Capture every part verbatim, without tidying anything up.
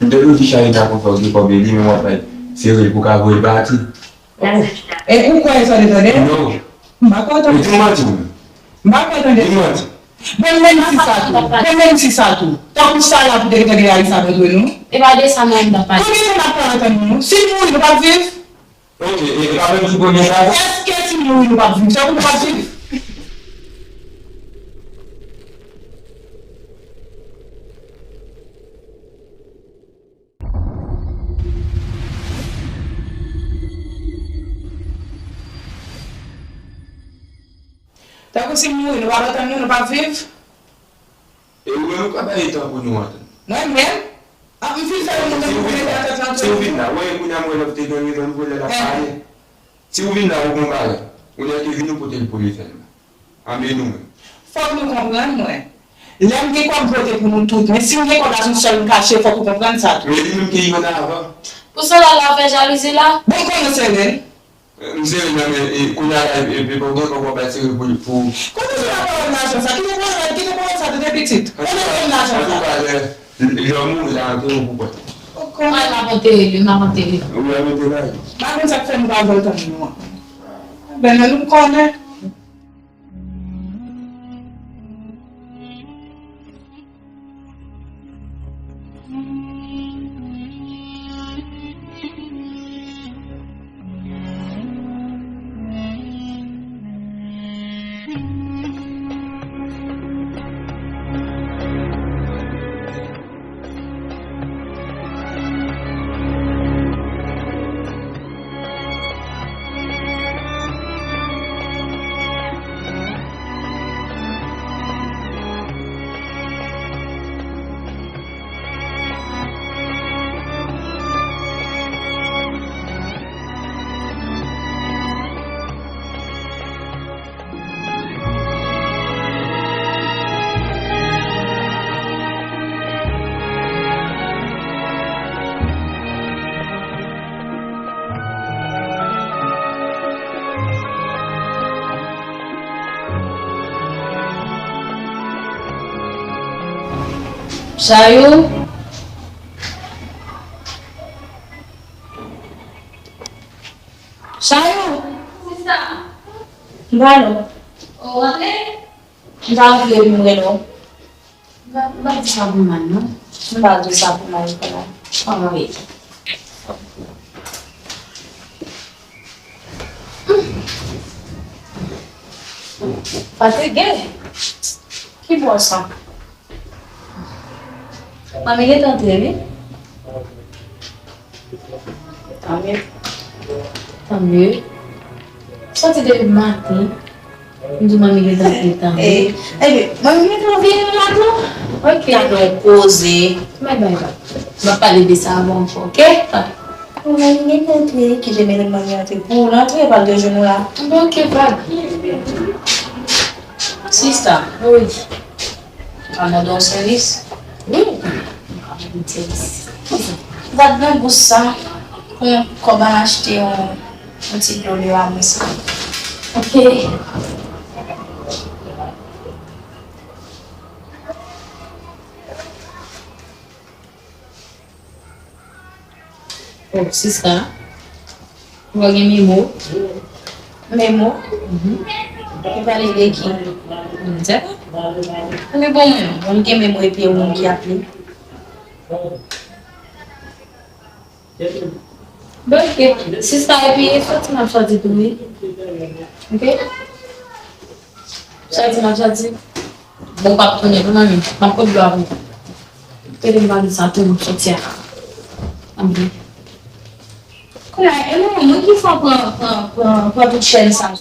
M te dwe di Charita konsa ou gen kòb li, men w ap bay sere l pou ka voye l pati. E ou kwè sa w te tande? Non. M pa kwè w tande. Ou di m manti ou menm. M pa kwè w tande. Di m manti. Bon, menm si sa tou. Bon, menm si sa tou. Tankou sa la pou te gentan gen Elizabeth, wi, nou. E pa de sa mwen m t ap pale. Konbyen tan n ap pale antann nou? Si l mouri, nou p ap viv? Ok, e, e pa menm sou premye sa, sa? Èske si l mouri, nou p ap viv? Tankou nou p ap viv? Tankou si m mouri, nou p ap antann nou, nou p ap viv? E ou menm, ou ka bay tan pou nou antann. Mwen menm? Ap m fin fè yon moun tankou mete antant lan tou. Si ou vin la, wè, kounye a m wè lè w te gen rezon, m wè lè l ap pale. Si ou vin la, ou gon bagay. Ou nèk te vin, ou pote l pou li sèlman. Anben nou menm. Fòk nou konprann mwen. Lè m gen kòb m pote pou nou tout, men si m gen kòb la se yon sèl m kache, fòk ou konprann sa tou. Men li menm ki ann avan. Pou sèl la fè jalouzi la? Bon, konnen sere l. M sere l nan men, e, kounye a la, e, e, e, bon, gen kòb w ap bay sere pou, pou. Kote w sot la pawòl lajan sa? Kite pawòl, kite pawòl sa, tande pitit. Kote w jwenn lajan sa? Antouka, lè, lè w mouri la, antre w pou kwè. Mwen, m ap antere li, m ap antere li. Ou ap antere la? M pa konn sa k fè nou pa vle tann nou an. Ben, nou konnen. Chayou. Chayou. Sista. M pa non. Ou rantre? M pa rantre pou m rele w. M pa, m pa di sa pou mal, non. M pa di sa pou mal, frè. Anmwe. Fatige. Ki bò sa? Manmi gentan antre, wi. Tanmye. Tanmye. Soti depi maten. M di manmi gentan antre, tanmye. Eh, ebyen, manmi gentan antre la tou. Ok. Gade yon koze. Bay, bay, bay. M ap pale de sa avè w ankò, ok? Manmi gentan antre, kite m mete manmi antre pou ou. L antre, pral de jenou la. Ok, pa. Sista. Wi. Ka mande yon sèvis? Wi. Ka mande yon sèvis. Gad nan bous sa. Pou yon kòb al achte yon, yon ti dlo de ramen sa. Ok. Oh, sista, ou pa gen memo? Memo? Mhm. Ou pale de ki? M di. Ou gen bon memo. Ou gen memo epi e ou menm ki ap li. Bon, ok. Sista, epi e soti m ap soti tou, wi. Ok? Soti m ap soti. Bon, w p ap tounen non, manmi. M ap pot dlo avè w. Kite m ba nou sa tou, m soti a. Anmwe. Kounye a, e mwen, mwen ki fò pran, pran, pran, pran tout chèn sa.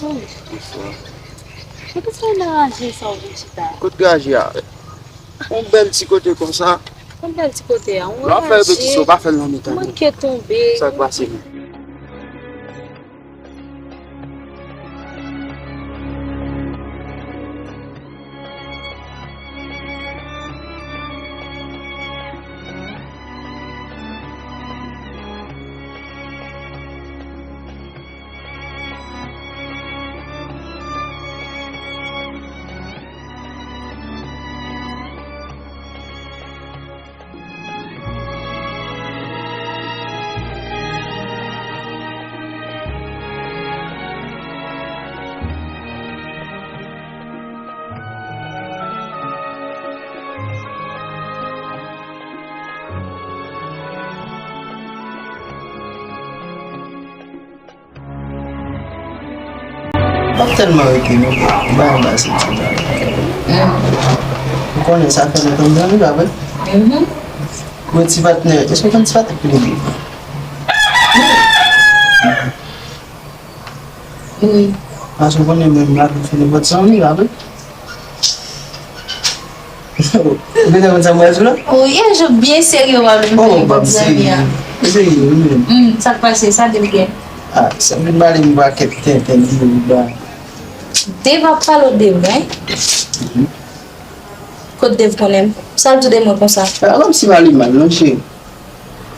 Bonswa. Poukisa w nan raje sa w vin chita? Kot raje a? Yon bèl ti kote konsa. Yon bèl ti kote a. Yon raje. Lè w ap fè repetition, pa fè l nan mitan. Manke tonbe. Sa k pase menm? M ap tèlman rete non, m pa anba senti sa. Ou konnen sa fè lontan m zanmi, pa vre? Mhm. Bon, ti patnè, èske w konn ti patnè ki rele? Wi. Paske w konnen mwen, m la pou fè nenpòt sa, wi, pa vre? Ou gentan konn sa m pral di w la? Wi, e, je byen serye, w ap vin fè nenpòt zanmi a. Serye, wi, menm. Hmm, sa k pase? Sa Dave gen? Ah, sa vin pale m pakèt tenten, di m ba. Dave ap pale w de mwen? Mhm. Kot Dave konnen m? Sa l di w de mwen konsa? Ah, kòmsi pale mal, non, cheri.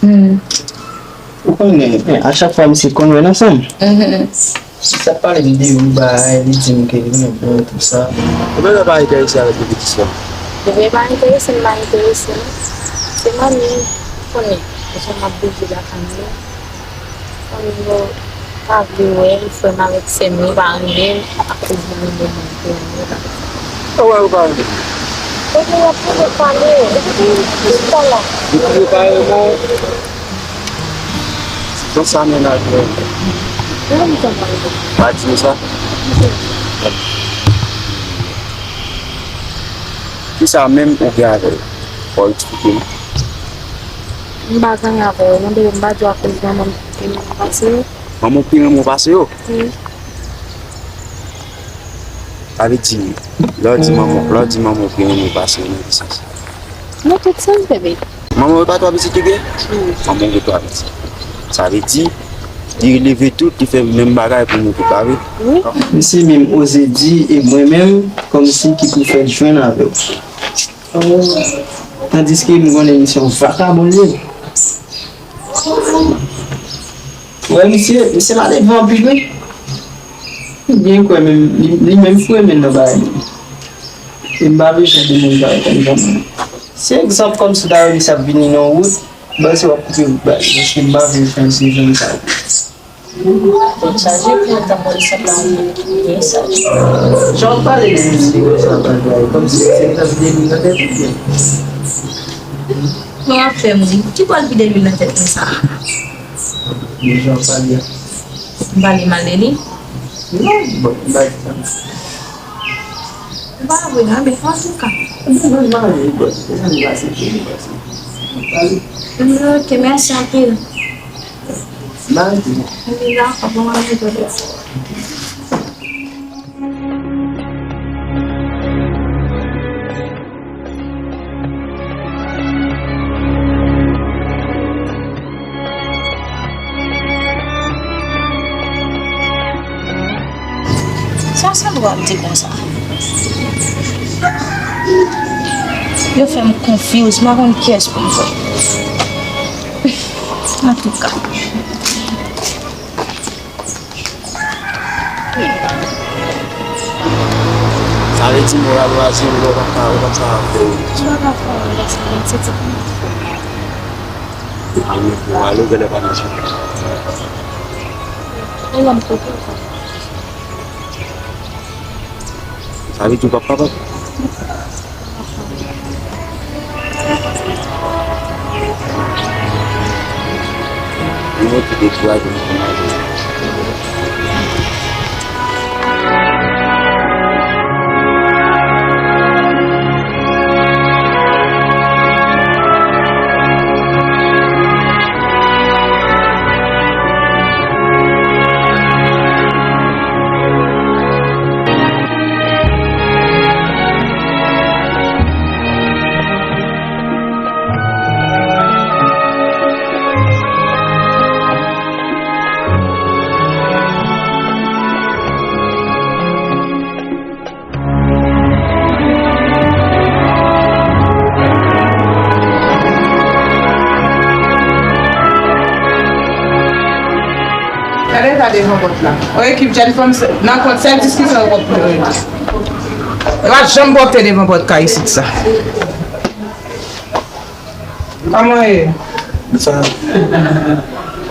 Hmm. Ou konnen, a chak fwa misye konn wè n ansanm. Mhm. Si sa pale m de yon bagay, li di m ke li renmen w, tout sa. Ou menm pa enterese avèk repetisyon. Li pa enterese, m pa enterese, non. Se manmi, ou konnen, jan m ap bouge lakay mwen. Fanmi yo pa vle wè m, frè m avèk sè m yo pa renmen m akoz nan nivo mwen te renmen. Ou wè yo pa renmen m? Ebyen, y ap pale, pale. Epi, ki sa la? Depi yo pa renmen w, se konsa mennaj mwen ye. Nan mitan pale. Pa di m sa. Kisa menm ou gen avè l? Fò w eksplike m. M pa gen anyen avè yo, non, bebe, m pa di w akoz manman m pi renmen m pase yo. Manman w pi renmen w pase yo? Wi. Sa vle di, lè w di manman, lè w di manman w pi renmen w pase yo, nan ki sans? Nan tout sans, bebe. Manman w e pa twa pitit li gen? Wi. Manman w gen twa pitit. Sa vle di, li leve tout, li fè menm bagay pou nou tout, pa vre? Wi. Misye menm oze di, e mwen menm, kòmsi ki pou fè l jwenn avè w. Oh. Tandiske m konnen misye yon vakabon li ye. Wè, misye, misye malelve anpil, wi. Li byen kwè menm, li, li menm fou renmen nan bagay li. E m pa bezwen de moun parèy kòm jan mwen. Se egzanp kòmsi w ta wè misye ap vini nan wout, m panse w ap koupe wout ba li, paske m pa vle chanje jan sa. Tèt chaje pou yon tanbòlisant la, byen saj. Jan w pale de misye konsa, bagay, kòmsi se tankou de lwil nan tèt ou byen. Bon, w ap fè m ri. Ki bò l vide lwil nan tèt konsa? Men jan w pale a. M pale mal de li? Non, bon, m pa di sa. M pa vle nan, men antouka. Mwen pa vle, bon, se sa m pase, se sa m pase. M pale. Ok, mèsi anpil. Mwen la, bon, mwen la. Sa Sandra ap di konsa? Yo fè m konfyouz, m pa konn kiyès pou m kwè. Antouka. Sa vle di moral ou a zewo, ou p ap ka, ou p ap ka fè. Ou p ap ka fè anyen, paske mwen se ti. Anyen pou ale, ou genlè pa nan chak. Ou nan kote ou pa. Sa vle di w p ap kapab? Moun ki dekouraje nan fè mal. Gade ta devan pòt la. Yon ekip jèn fanm se- nan kont sèl diskisyon yo pwòpte yo. Yo pa janm pwòpte devan pòt kay isit sa. Kòman w ye? Sa.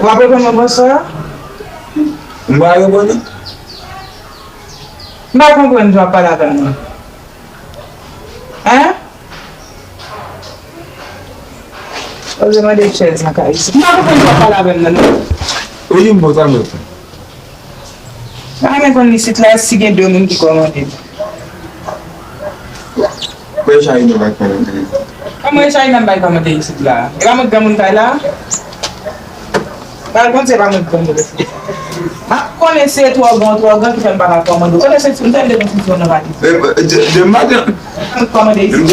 W ap reponn mwen bonswa? M pa reponn. M pa konprann jan w ap pale avè m nan. Hein? Oze mande chèz nan kay isit. M pa konprann sa w ap pale avè m nan, non. Ou di m bon sa mwen fè. M pa renmen konn isit la, si gen de moun ki kòmande. Mwen chayi nan bay kòmande. Kòman e chayi nan bay kòmande isit la? E pa mwen granmoun kay la? Pral konn se pa mwen ki konn move fi. M ap konnen se twò gran, twò gran ki fè m pa ka kòmande. Konnen se ti m tande konn se ti nan valiz. De maten. Mwen kòmande isit.